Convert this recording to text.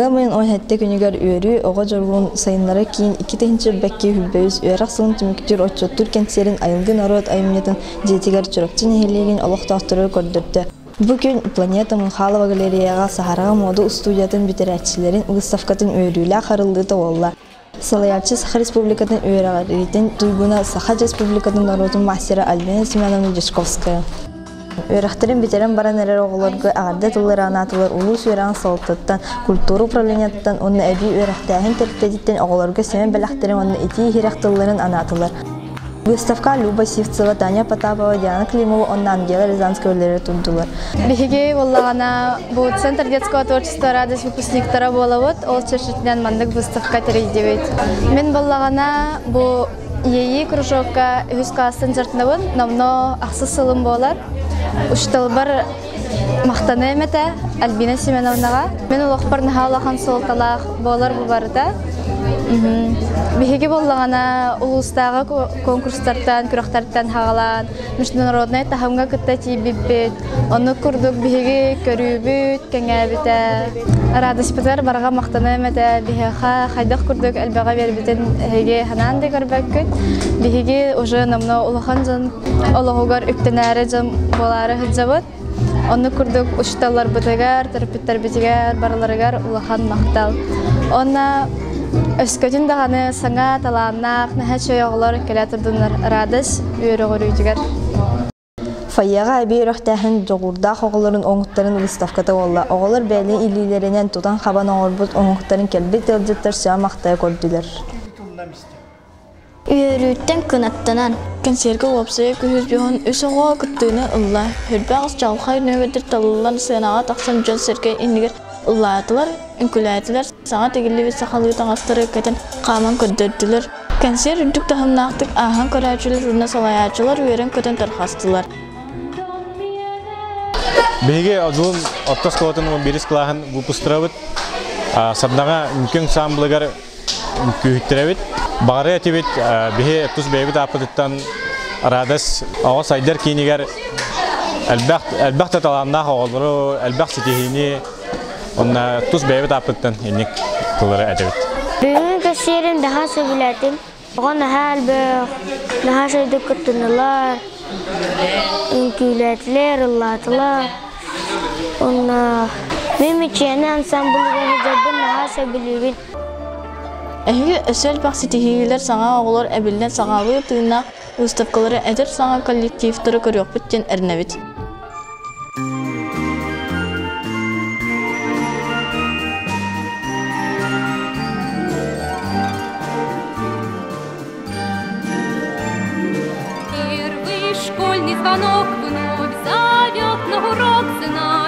Ыам ыйын 17 күнүгэр Үөрүү оҕо дьоруойун сайыннарар киин 2022 үөрэх сылын түмүктүүр отчуоттуур кэнсиэрин Айылгы норуот айымньытын дьиэтигэр Чурапчы нэһилиэгин олохтоохторугар көрдөрдө. Бу күн Планета Михайлова галереяҕа Саһарҕа муода устуудьуйатын бүтэрээччилэрин выставкатын үөрүүлээх арыллыыта буолла. Салайааччы Саха Республикатын үөрэҕириитин туйгуна Саха Республикатын норуотун мастера Альбина Семеновна Дьячковская. Үөрэхтэрин бүтэрэн баран эрэр оҕолорго эҕэрдэ тыллары анаатылар улуус үөрэҕин салалтатыттан, культура управлениетыттан уонна эбии үөрэхтээһин тэрилтэтиттэн оҕолорго сэмэн бэлэхтэрин уонна итии-иһирэх тылларын анаатылар. Выставка Люба Сивцева, Таня Потапова, Диана Климова уонна Ангела Рязанская үлэлэрэ турдулар. Биһиги буоллаҕына бу Центр детского творчества «Радость» выпускниктара буолабыт. Ол чэрчитинэн маннык выставка тэрийдибит. Мин буоллаҕына бу ИЭИ кружокка үһүс класстан дьарыктанабын. Номно ахсыс сылым буолар. Учууталбар махтаныам этэ Альбина Семеновнаҕа. Мин олохпор наһаа улахан суолталаах буолар бу барыта. Биһиги буоллаҕына улуустааҕы конкурстартан, күрэхтэртэн хаҕалаан международнай таһымҥа кытта тиийбиппит. Оннук курдук биһиги көрүүбүт кэҥээбитэ. Радостьпытыгар барҕа махтаныам этэ. Биһиэхэ хайдах курдук элбэҕи биэрбитин эһиги санаан да көрбөккүт. Биһиги уже номно улахан дьон олоҕугар үктэнээри дьон буолаары сылдьабыт. Оннук курдук учууталларбытыгар, төрөппүттэрбитигэр барыларыгар улахан махтал. Уонна өскөтүн даҕаны саҥа талааннаах, наһаа үчүгэй оҕолор кэлэ турдуннар радость үөрөҕүрүүтүгэр. Фойеҕа эбии үөрэхтээһин дьоҕурдаах оҕолорун оҥоһуктарын выставката буолла. Оҕолор бэйэлэрин илиилэринэн тутан-хабан оҥорбут оҥоһуктарын кэлбит ыалдьыттар сөҕө-махтайа көрдүлэр. Үөрүүттэн кынаттанан. Кэнсиэргэ уопсайа күһүс дьоһун үс оҕо кыттыыны ылла. Элбэх чаҕылхай нүөмэрдэр талыллан сыанаҕа тахсан дьон-сэргэ иннигэр ыллаатылар, үҥкүүлээтилэр, саҥа тигиллибит сахалыы таҥастары кэтэн хааман көрдөрдүлэр. Кэнсиэр үрдүк таһымнаахтык ааһан көрөөччүлэр уонна салайааччылар үөрэн-көтөн тарҕастылар. Биһиги Одун орто оскуолатын 11 кылааһын выпустарабыт. Сардаҥа үҥкүү ансамблыгар үҥкүүһүттэрэбит. Баҕарыа этибит, биһи тус бэйэбит ааппытыттан Радость оҕо сайдар киинигэр элбэх элбэх да талааннаах оҕолору, элбэх ситиһиини онно тус бэйэбит ааппытыттан инник тыллары этэбит. Бүгүҥҥү кэссиэрин наһаа сөбүлээтим. Оҕо наһаа элбэх, наһаа үчүгэйдик кыттыннылар, үҥкүүлээтилэр, ыллаатылар. Уонна мин Мичийэни ансамблыгар сылдьарбын наһаа сөбүлүүбүн. Эһиги өссө элбэх ситиһиилэр саҥа оҕолор эбиллэн саҥалыы тыыннаах выставкалары эдэр саҥа коллективтары көрүөхпүт диэн эрэнэбит. Первый школьный звонок вновь зовет на урок сына.